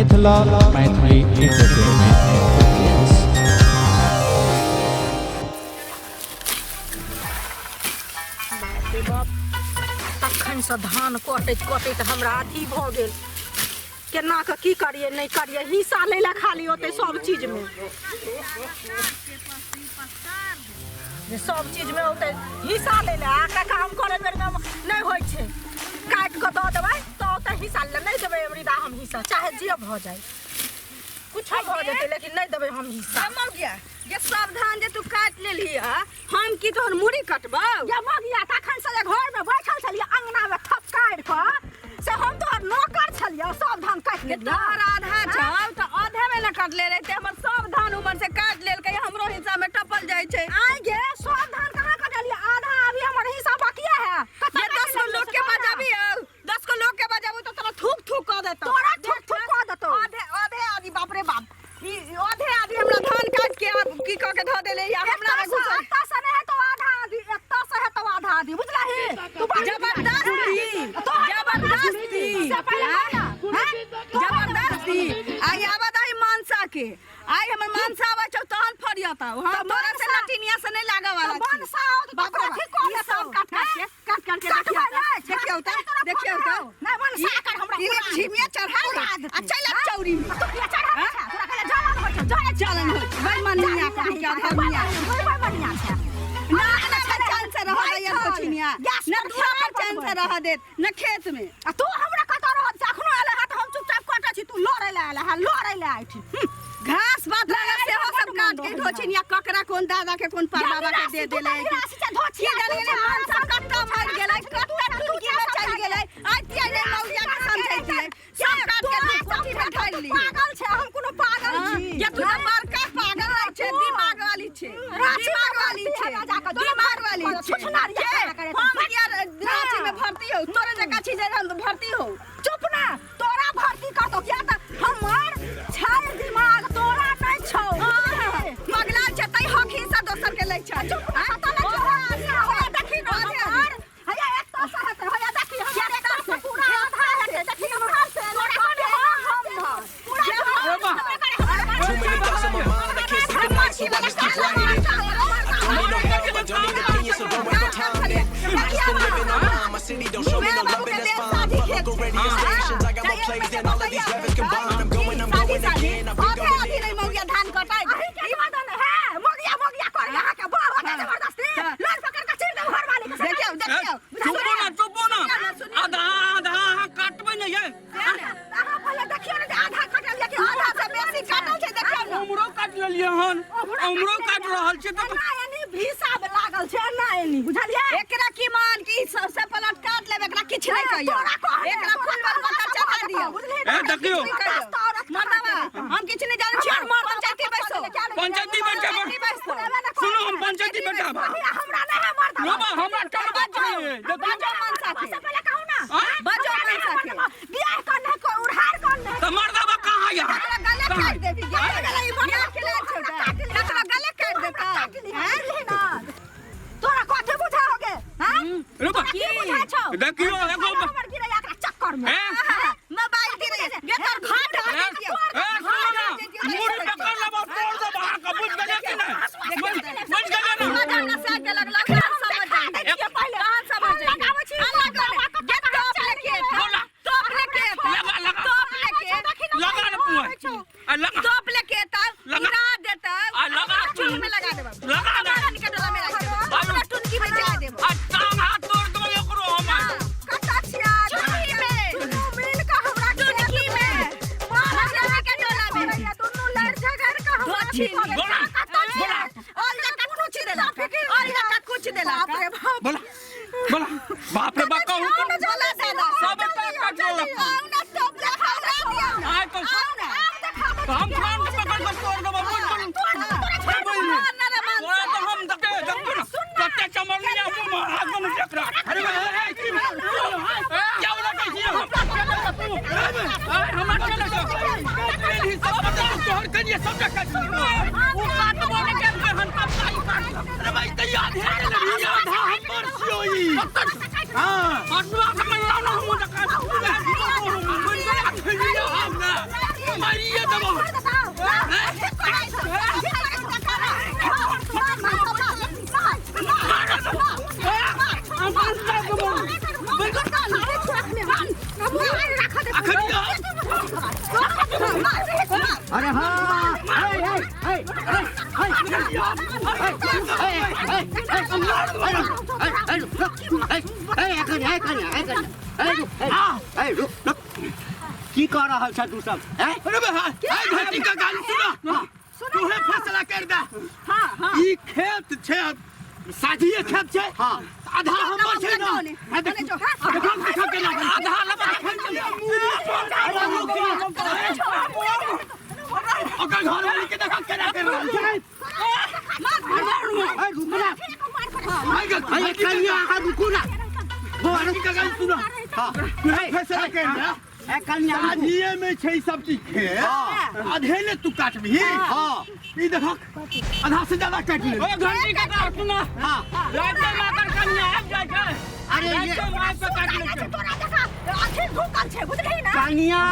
Mithila Maithili entertainment. बाप रे बाप, तखनसँ धान कटैत कटैत हमरा अथी भऽ गेल। केना कऽ की करियै नहि करियै, हिस्सा लै लए खाली होतै सब चीजमे, जे सब चीजमे होतै हिस्सा लै लए। आ काम करै बेरमे नहि होइ छै, काटि कऽ दऽ देबै तऽ ओतै हिस्सा लै। नहि देबै अमृता हम हिस्सा, चाहे जे भऽ जाय, कुछो भऽ जेतै, लेकिन नहि देबै हम हिस्सा। मौगिया जे सावधान जे तू काटि लेलही हँ, हम की तोहर मुड़ी कटबौ? ये मगिया, तखन से जे घरमे बैठल छलियै अंगनामे थपकारि कऽ, से हम तोहर नौकर छलियै? सब धान काटि जे लेलियै। तोहर आधा छौ तऽ आधे में न कटले रहते, हमर सब धान उमर से काट लेलकै, हमरो हिस्सा में टपल जाइ छै। आइ गे, सब धान कहाँ कटलियै? आधा अभी हमर हिस्सा बाकिए है। कतऽ जे 10 गो काटि लोग के लेलियै से कहाँ? बजाबी हौ, 10 गो लोग के बजाबू तऽ तोरा थूक थूक कऽ देतौ। तोरा थूक थूक कऽ देतौ। आधे आधे आदि, बाप रे बाप, ई आधे आधे हमरा धान काट के आब की कऽ के धऽ देले या हमरा में घुसल। एतऽ से नहि हेतौ आधा आधी, एतऽ से हेतौ आधा आधी, बुझलही? तू बड़ जबरदस्ती, तोहर जबरदस्ती से पहिले कह ना, हैं? जबरदस्ती। आई आबऽ दही मानसा के, आई हमर मानसा आबै छौ तहन फरियतौ। हम तऽ तोरा से मानसा- नटिनिया से नहि लागऽ वाला तऽ छी। मनसा आओत तऽ बाप रे तोरा बाप, ठीक कऽ ई देतौ। सब काट काट के, काट काट के। काटबै देखियौ नहि, देखियौ तऽ, तोरा देखियौ तऽ। नहि, मनसा कर हमरा ई उड़ा देतौ। झिमिया चढ़ा ले उड़ा देतौ। आ चल आब चौरी में। तू किया चढ़ा छै? तोरा कहले जलन होइ छै, जलन। चलन होइ छै। बैमनिया कहीं के अधर्मिया। बैमनिया छै। ना ना ना चैन से रह दैया धोछिनिया, गैस न पर दुआ पर खाना चैन से पकबै। रह देत न खेत में। आ तू हमरा कतऽ रहल छै? अखनो एले हँ तऽ हम चुपचाप कटै छी, तू लड़ै लए एले हँ, लड़ै लए ऐठी। घास बात लगा लड़ाइ सेहो पर सब बड्ड काट मोन के रहै। धोछिनिया ककरा कोन दादा के कोन पर बाबा के दे देले की जाने गेलै। मनसा कत्ता मर गेलै, कत्ता टुनकी में चलि गेलै। आइ तिया नहि मौलिया के समझैतियै, सब काट के कोठी में ढालि ली। पागल छै, हम कोनो पागल छी? ये तू तऽ बड़का पागल नहीं छे, दिमाग वाली छे, रांची में दिमाग वाली भर्ती छे, हमरा जाके दिमाग वाली छे। छुछुनार ये के? करा करे हम किया रांची में भर्ती हो? तोरे जकाँ छी जे हम भर्ती हो। चुप ना, तोरा भर्ती करतो किया तऽ हमर छै दिमाग, तोरा नहि छौ। मगला छै तै हक हिस्सा दोसर के लै छै। चुप ना, कतऽ नहि छौ? हैया देखी ना हमर, हैया एतऽ से हेतै, हैया देखी हमर एतऽ से पूरा आधा हेतै, देखी हमर तोरा कहने हम पूरा Too many thoughts on my mind, I can't sleep at night, so I just keep writing it. I don't need no help, I don't need opinions, so don't waste my time then. I just been living online, my city don't show me no love, and that's fine. Fuck local radio stations, I got more plays than all of these rappers combined. I'm going again, I've been आधे going आधी in. नहीं मौगिया धान कटाइ। अही के मदन है, मोगिया मोगिया कर यहाँ के बड़ होते जबरदस्ती लड़ पकड़ के चीर दे घर वाली के। देखियौ देखियौ। चुपो ना, चुपो ना, आधा आधा अहाँ काटबै ने ये। अहाँ पहिले देखियौ ने जे आधा कटल या कि आधा से बेसी काटल छै, देखियौ ने। उमरो काटि लेलियै हन, उमरो काटि रहल छी तऽ एना एनी भीसा लागल छै, एना एनी, बुझलियै? एकरा की मान की सबसे पलट काट लेब, एकरा किछु नहि कहियौ। तोरा कहने, एकरा तोरा फूल पर कहने पत्थर चढ़ा दियौ। बुझलियै? ए देखियौ। मर्दवा, हम किछु नहि जानै छी, पंचायती बैसो। पंचायती बैठा। पंचायती बैसो। सुनू, हम पंचायती बैठा। हमरा नहि है मर्द। बाबा, हमरा टलबा छै देखियौ। बजो मनसा के। से पहिले कहू ना। आँय? बजो मनसा के। बियाह कर नहीं, कोई उधार कर नहीं। तऽ मर्दबा कहाँ यऽ? तकरा गले काटि देबी गे। गले ई मर्दवा के लाज छौ तऽ। तकरा गले काटि देतौ। हैं? तोरा कथी बुझा हो गे? हैं? रुको। तोरा की बुझा छौ? देखियौ एगो हमर गिरे एकरा चक्कर में। ए मोबाइल गिरे गे, तोर घर ढह ए, जैतियौ। ए, सुनू ना, मुड़ी पकड़ लेबो, तोड़ देबो अहाँके, बुझि गेलियै कि नहि? बुझि गेलियै ने? मजा हमरा से आके लगलौ, तहन समझ जइयै। पहिले तहन समझ जइयै। लगाबै छी। आ लगल। गे टोप लेके एतौ। बोला। टोप लेके एतौ। लगा, लगा। टोप लेके। लगा ने पुआ। आ लगा। टोप लेके एतौ। लगा। उड़ा देतौ। आ लगा तू। चूल में लगा देबौ। लगा ने। हमरा निके डोला में राखि देबौ। बालू। हमरा टुनकी में जा देबौ। आ टांग हाथ तोड़ देबो एकरो हम। कतऽ छियै? चुटकी में। दुनू मिल कऽ हमरा टुनकी में। मारऽ के डोला में। करैया, दुनू लड़ झगड़ कऽ हमरा धोछी। की करै? बोला। कतऽ छियै? बोला। और जका कुछ देलक, और जका कुछ देलक। बाप रे बाप। बोला बोला, बाप रे बाप, कहू आओ ना बोला दादा। सब काट लेलक। आओ ना टोप लेके उड़ा दियौ ना। आइ तऽ आओ ना। तऽ हम कान के पकड़ कऽ तोड़ देबो, बुझि गेलू? नहि बुझली? तोरा तऽ हम देखे देखू ने कते चमरनिया मुँह मे हाथ देने छै एकरा। अरे बा, ए, की क्या बोला कहै छी हम? तू, ए, हमरा चले छौ। सब तोहर कनिए सबटा काटि लेलकै। ओ काटबो नहि केलकै हन, सबटा ई काटि लेलकै। अरे भाई, तऽ आधे लेलही, आधा हमर छियौ ई। हाँ, हसुआ के मैं लाना हम तऽ काट। मारिए देबो। अरे हाँ की कह रहल छ तू सब? अरे भाई, घंटी का गाली सुना, तूहे फैसला कर दे। हां हां, ई खेत छै, साझिए खेत छै। हां, आधा हमर छै ना। हां, देखो देखो देखो केना आधा लबा। ओकर घर वाली के देखो केना कर रहल छै। ए, रुकू ना। अरे कन्या, अहाँ रुकू ना। घंटी का गाली सुना। हां, तूहे फैसला कर दे। ए कन्या, रुकू। साझिए में छै सब चीज खेत। आधे ने तू काटबही? हां। ई देखो, आधा से ज्यादा काट ले। ओ घंटी का काट सुना। हां। रात के माकर कन्या आबि जाइ छै। अरे ये रात के मार के काट लै छै। तोरा देखा अखिल ढुकल छै, बुझलिही ना? कन्या।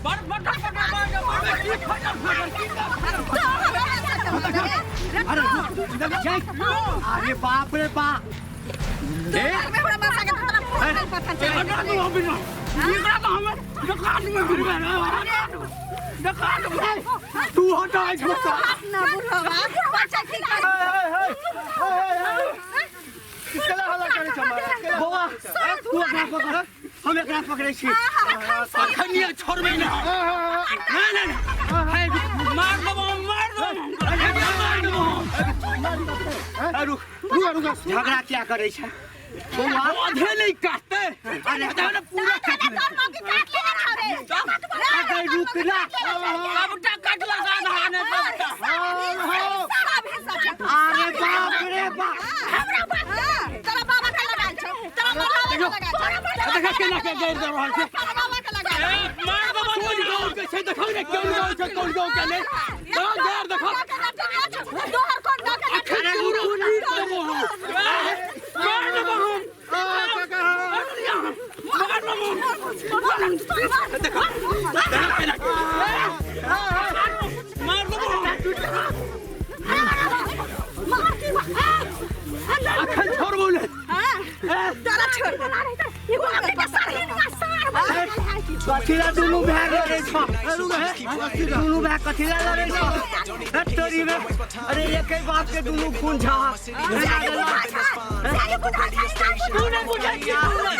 बड़ बड़ बड़ बड़ बड़ की फटर फटर की? अरे जय, अरे बाप रे बाप। ए एकरा तो हम बिना, एकरा तो हम दुकान में गिरबे ना दुकान में। तू हटा छोटा। ना बुढ़वा बच्चा ठीक कर। केला हल्ला करै छ महाराज? बौआ, तू एकरा पकड़, हम एकरा पकड़ै छी। अखन ये छोड़बै ना। नहीं नहीं, मार देबो, मार देबो, मार देबो। रुक। रुका रुका। झगड़ा क्या करै छै बौआ? आधे नहीं काटते। अरे आधा ने पूरा काट ले। अरे रुक ना। सबटा काटलक आधा ने सबटा। अरे बाप रे बाप। तोरा बाबा के लगाल छौ, तोरा बाबा के लगाल छौ। देखा केना के गैर दे रहल छै। तोरा बाबा के लगाल। मार देबो। कोन गाँव के छै देखो ने, कोन गाँव छै, कोन गाँव के नहीं तो गैर देखो। दोहर कोन गाँव के? अखन पूरा पीट देबो हम, मार देबो हम, मार देबो। देखो देखो केना के मार देबो। अखन छोड़बो ने। तोरा छोड़। कथिला दुनू भाय लड़ै छ? दुनू भाय कथिला लड़ै छ? हे तोरी में, अरे एके बाप के दुनू खून छह। तू नहि बुझै छी, तू नहि।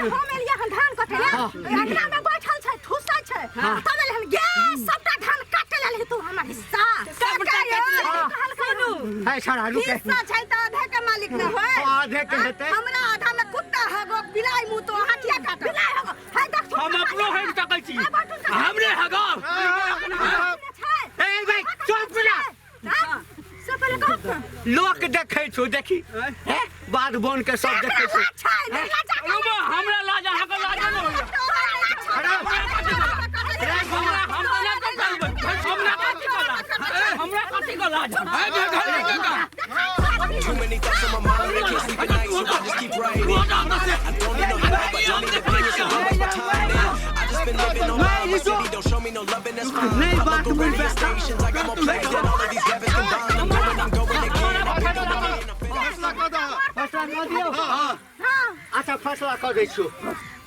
हम एलियै हन धान कटै लए, अंगना में बैठल छै, ठुसै छै, तब एलै हन गे, सबटा धान काटे लेल तू हमर हिस्सा। सुनू। है छड़ा, रुके। हिस्सा छै तऽ आधे के मालिक न होय? आधे के हेतै। हमरा आधा में कुत्ता हगो, बिलाई मुँह, तो अहाँ किया काटब? बिलाइ हगो है, देख। हम अपनो हटि सकै छी। हमरे हगाव। ए भाई, चुप ना। से पहिले कहब ने। लोक देखै छौ, देखी हे बाध बन के सब देखै छौ। छै निर्लज्ज। रुको, हमरा लाज, अहाँके लाज नहि होइया? हमरा हम तऽ नहि करबै। हमरा कथी के लाज? हमरा कथी के लाज? Too many thoughts on my mind, I can't sleep at night, so I just keep writing. I don't need no help, I don't need opinions, so don't waste my time then. I just been living on mine, my city don't show me no love, and that's fine. नहीं, My बात local मुड़ radio pay. stations, I got more plays than all of these rappers combined. I'm going again. I've been on the man, I'm feeling फैसला कऽ दह। फैसला कऽ दियौ? अच्छा, फैसला कऽ दै छियौ।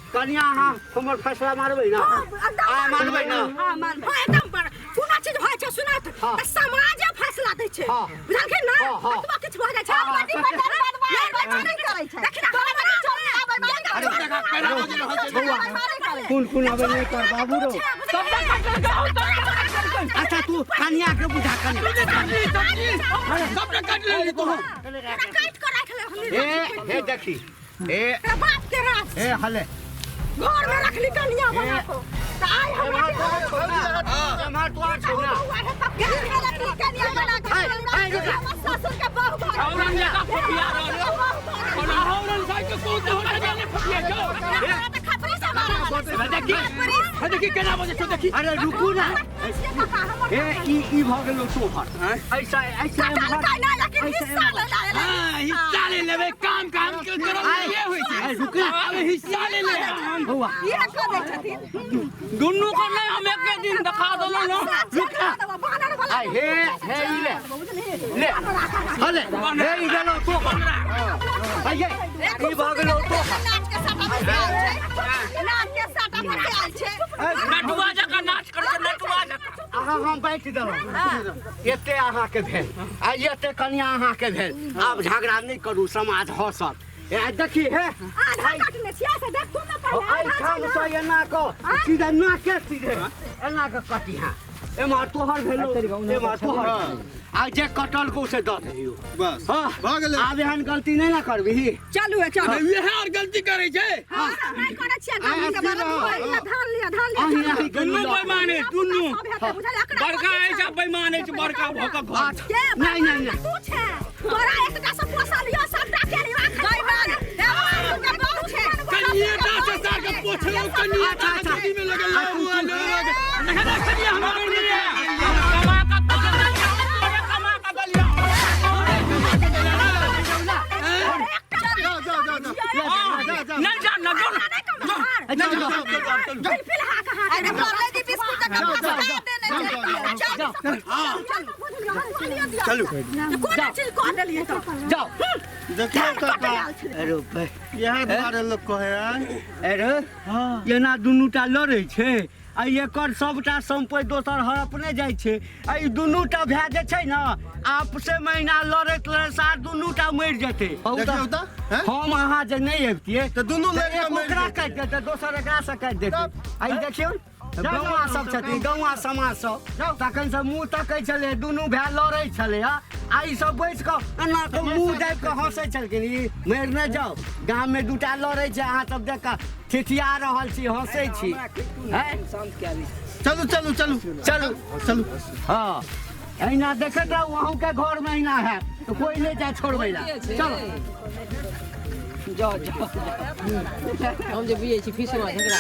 कनिया, अहाँ हमर फैसला मारबै ना? आ मानबै ना? हाँ, मानबै। हाँ, एकदम बड़ कोनो चीज होइ छै सुनत हाँ। तऽ समाजे फैसला दै छै। हाँ। बुझलखिन ना? हाँ, हाँ। कतबो किछु भऽ जाइ छै। हाँ, बड़ी बड़ी बदमाश नहि करै छै। देखिन, तोरा बड़ी चोरी आ बर्बादी करै छै। बौआ, कोन कोन आबै नहि कर बाबू रो। सबटा काटलकै, हम सबटा काटलकै। अच्छा, तू कनिया के बुझा, कनिया। सबटा काट लेली तू। काटि कऽ राखि ले हम। ए हे देखी, ए। तोरा बाप के राज। ए हले। घर में रखली कनिया बना को तऽ आइ हमरा हमार तो छौ ना। कनिया बना के हमर ससुर के बहू भऽ गेल। औरन जकाँ फुफिया रहल। ओना औरन साइड के कोन तो होता जाने फुफिया जो। हमरा तऽ खपरी से मारल। देखी हे, देखी केना बजै छौ, देखी। अरे रुकू ना। ए ई भऽ गेलौ तोहर, ऐसा ऐसा कटलकै नहि, लेकिन हिस्सा ले लेलक। हाँ, हिस्सा ले लेबै। काम काम के करल ये होइ छै। रुक ना। आब हिस्सा ले ले हम। बौआ इहे कऽ दै छथिन। दुनू को नहीं, हम एक दिन दिखा देलहुँ ना। रुक ना। आ हे हे ई ले ले हले हे ई गेलो तो आइए ई भऽ गेलो तो। नाच के साटा पर से आयल छै, नाच के साटा पर से आयल छै। नटुआ जकाँ नाच करै छै, नटुआ जकाँ। अहाँ हम बाँटि देलहुँ, एते अहाँके भेल आ एते कनिया अहाँके भेल। आब झगड़ा नहि करू, समाज हँसत। ए देखी हे आधा काटने छियै से देखू ने पहिले। एहिठामसँ एना कऽ सीधे नाके सीधे एना कऽ कटिहा, एम्हर तोहर भेलो एम्हर तोहर, आ जे कटल को से दऽ दियौ बस। हाँ भऽ गेलै। आब एहन गलती नहि ने करबिही। चलू ए चलू। इएह आर गलती करै छै। नहि करै छियै गलती के बारे में। धान लिअ, धान लिअ। अहीं अहीं दुनू बेईमान है, दुनू। सब हेतै बुझल एकरा। बड़का ऐसा बेईमान है, बड़का भऽ कऽ घर। के नहीं, नहीं, नहीं। तू छै, तोरा एकटा से पोसल लिअ सबटा के लिअ। बेईमान हे बाबू के बहु छै। कनिएटा से सार के पोछलहुँ, कनिएटा से गोदी में लगल हुआ लोग। देखा देखलियै हमरा कनिए। कमा कऽ कमा कऽ दलिया। जाओ जाओ जाओ जाओ। नहीं जा ना, जो ना। फिर फिर हा कहाँ। अरे पार्ले जी बिस्कुट का फंसा देने छै। चल चलू। कोना चीज कह देलियै तऽ जाओ। देखियौ काका, अरे भाई इएह दुआरे लोक कहै है। अरे एना दुनूटा लड़ै छै आ एकर सबटा सम्पति दोसर हड़पने जाइ छै। आ ई दुनूटा भाय जे छै ने आपसे महीना लड़ैत लड़ैत सार दुनूटा मरि जेतै। देखियौ तऽ हैं? हम अहाँ जे नहि अबितियै तऽ दुनू लड़ि एक कऽ मरि ओकरा जेतै। काटि देतै, दोसर एकरा से काटि देतै। आ ई देखियौ गौआ सब छथिन, गौआ समाज सब तखन से मुँह तकै छलै, दुनू भाय लड़ै छलै। हँ आ ई सब बैस कऽ एना कऽ मुँह दाबि कऽ हँसै छलखिन। ई मरि नहि जाउ, गाममे दूटा लड़ै छै, अहाँ सब देख कऽ ठिठिया रहल छी, हँसै छी। हैं? चलू चलू चलू चलू चलू। हाँ एहिना देखैत रहू, अहूँके घरमे एहिना हैत तऽ कोइ नहि जाय छोड़बै लए। चलो जाओ जाओ, हम जे बुझै छी फीसमा झगड़ा।